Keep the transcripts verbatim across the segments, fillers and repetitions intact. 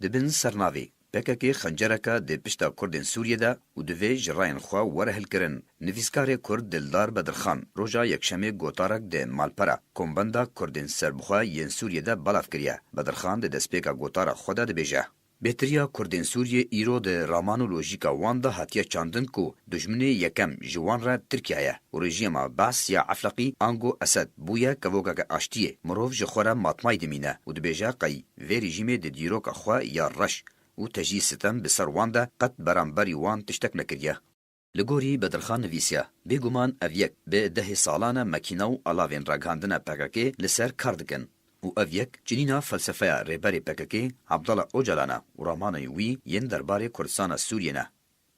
Dibin sernavê P K K xencereke di pişta Kurdên Sûriyê de û divê ji rayên xwe were hilkirin. Nivîskarê Kurd Dildar Bedirxan roja Yekşemê gotarek di malpera Kombenda Kurdên Serbixwe yên Sûriyê de belav kiriye. Bedirxan di destpêka gotara xwe de dibêje, Bêtiriya Kurdên Sûriyê îro di raman û lojîka wan de hatiye çandin ku dijminê yekem ji wan re Tirkiye ye û rejîma Baas ya Efleqî ango Esed bûye kevokeke aştiyê. Mirov ji xwe re matmayî dimîne û dibêje qey vê rejîmê di dîroka xwe ya reş û tejî sitem bi ser wan de qet beramberî wan tiştek nekiriye. Li gorî Bedirxan nivîsiya, Bêguman ev yek bi dehê salan e mekîna û alavên ragihandina P K K li ser kar dikin û ev yek çinîna felsefeya rêberê P K K Abdullah Ocalan e û ramanên wî yên derbarê Kurdistana Sûriyê ne.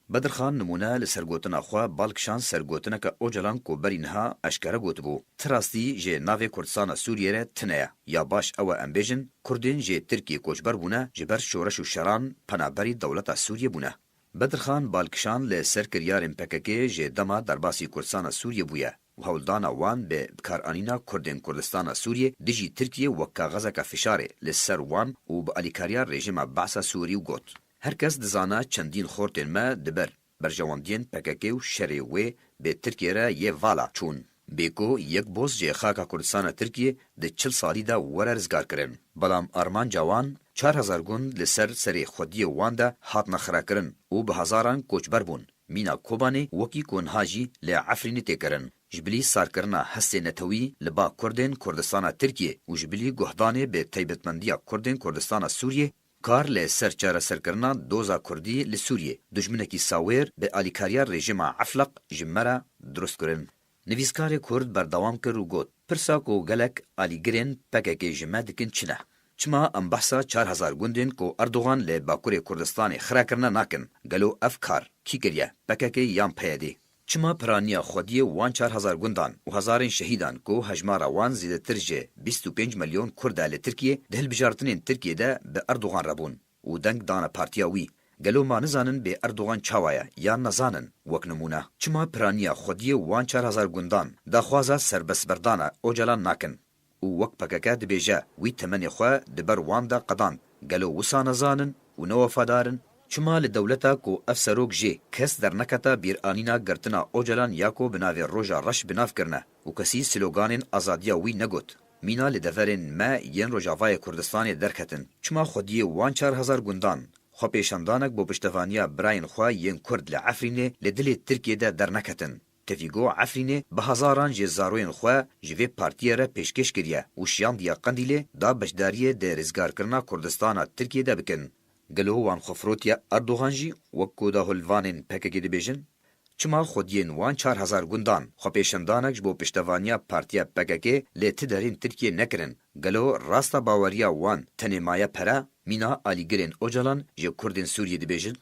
Bedirxan nimûne li ser gotina xwe bal kişand ser gotineke Ocalan ku berî niha eşkere gotibû, Ti rastî ji navê Kurdistana Sûriyê re tune ye. Ya baş ew e em bêjin, Kurdên ji Tirkiyê koçber bûne, ji ber şoreş û şeran penaberî dewleta Sûriyê bûne. Bedirxan bal kişand li ser kiryarên P K K ji dema derbasî Kurdistana Sûriyê bûye û hewldana wan bi bikaranîna Kurdên Kurdistana Sûriyê dijî Tirkiyê wek kaxezeke fişarê li ser wan û bi alîkariya rejîma Baasa Sûrî û got, Her kes dizane çendîn xortên me di ber berjewendiyên P K K û şerê wê bi Tirkiyê re yê vala çûn. Bêko yek boz ji xaka Kurdistana Tirkiyê di çil salî de were rizgarkirin. Belam armanca wan çar hezar gund li ser serê xwediyê wan de hatine xirakirin û bi hezaran koçber bûn. Mîna Kobanê wekî ku niha jî li Efrînê tê kirin. Ji bilî sarkirina hestê netewî li ba Kurdên Kurdistana Tirkiyê û ji bilî guhdanê bi taybetmendiya Kurdên Kurdistana Sûriyê, kar li ser çareserkirina doza Kurdî li Sûriyê, dijminekî sawêr bi alîkariya rejîma Efleq ji me re dirust kirin. Nivîskarê Kurd berdewam kir û got, Pirsa ku gelek alîgirên P K K ji me dikin çi ne? Çima em behsa çar hezar gundên ku Erdogan li Bakurê Kurdistanê xira kirine nakin? Gelo ev kar kî kiriye, P K K yan P Y D? Çima piraniya xwediyê wan çar hezar gundan û hezarên şehîdan ku hejmara wan zêdetir ji bîst û pênc milyon Kurd e li Tirkiyê di hilbijartinên Tirkiyê de bi Erdogan re bûn û deng dane partiya wî? Gelo ma nizanin bê Erdogan çawa ye yan nezanin? Wek nimûne, çima piraniya xwediyê wan çar hezar gundan daxwaza serbestberdana Ocalan nakin? Û wek P K K dibêje, wî temenê xwe di ber wan de qedand. Gelo wisa nezanin û newefadar in? Çima li dewleta ku ev serok jê kes derneketa bîranîna girtina Ocalan ya ku bi navê Roja Reş bi nav kirine û kesî sloganên azadiya wî negot, mîna li deverên me yên Rojavayê Kurdistanê derketin? Çima xwediyê wan çar hezar gundan xwepêşandanek bo piştevaniya birayên xwe yên Kurd li Efrînê li dilê Tirkiyê de derneketin? Tevî got Efrînê bi hezaran ji zaroyên xwe ji vê partiyê re pêşkêş kiriye û şiyandiye Qendîlê da beşdariyê di rizgarkirina Kurdistana Tirkiyê de bikin. Gelo wan xwe firotiye Erdogan jî, wek ku dahulvanên P K K dibêjin? Çima xwediyên wan çar hezar gundan xwepêşandanek ji bo piştevaniya partiya P K K li ti derên Tirkiyê nekirin? Gelo rasta baweriya wan tenê maye pere? Mîna alîgirên Ocalan ji Kurdên Sûriyê dibêjin?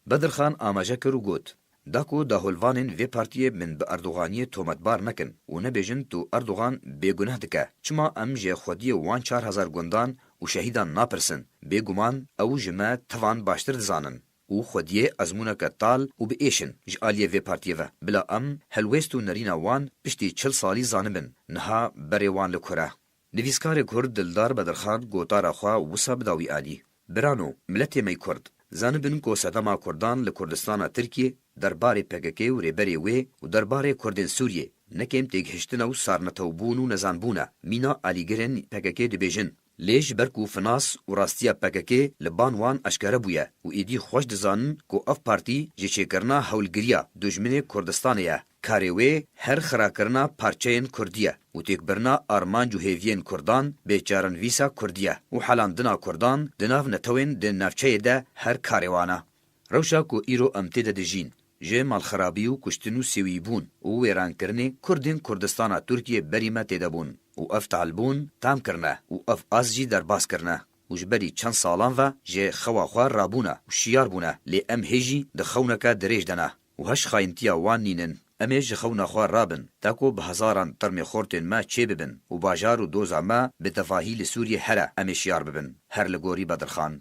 Bedirxan amaje kir û got, Da ku dahulvanên vê partiyê min bi Erdoganiyê tometbar nekin û nebêjin tu Erdogan bêguneh dike, çima em ji xwediyê wan çar hezar gundan û şehîdan napirsin? Bêguman ew ji me tevan baştir dizanin û xwediyê ezmûneke tal û bi êş in ji aliyê vê partiyê ve. Bila em helwêst û nerîna wan piştî çil salî zanibin niha berê wan li ku re. Nivîskarê Kurd Dildar Bedirxan gotara xwe wisa bi dawî anî. Birano, miletê me yî Kurd, zanibin ku sedema Kurdan li Kurdistana Tirkiyê derbarê P K K û rêberê wê û derbarê Kurdên Sûriyê ne kêm têgihiştin e û sarnetewbûn û nezanbûn e. Mîna alîgirên P K K dibêjin. Lê ji ber ku finas û rastiya P K K li ban wan eşkere bûye û êdî xweş dizanin ku ev partî ji çêkirina hewlgiriya dijminê Kurdistanê ye. Karê wê her xirakirina parçeyên Kurdî ye û têkbirina armanc û hêviyên Kurdan bê çarenivîsa Kurdî ye û helandina Kurdan di nav netewên di navçeyê de her karê wan e. Rewşa ku îro em tê de dijîn, ji malxerabî û kuştin û sêwîbûn û wêrankirinê Kurdên Kurdistana Tirkiyê berî me tê de bûn û ev talbûn tam kirine û ev as jî derbas kirine û ji berî çend salan ve ji xewa xwe rabûne û şiyar bûne, lê em hê jî di xewneke dirêj de ne û heş xayintiya wan nînin. Em ê ji xewna xwe rabin, ta ku bi hezaran termê xortên me çêbibin û bajar û doza me bi tevahî li Sûriyê here, em ê şiyar bibin. Her li gorî Bedirxan.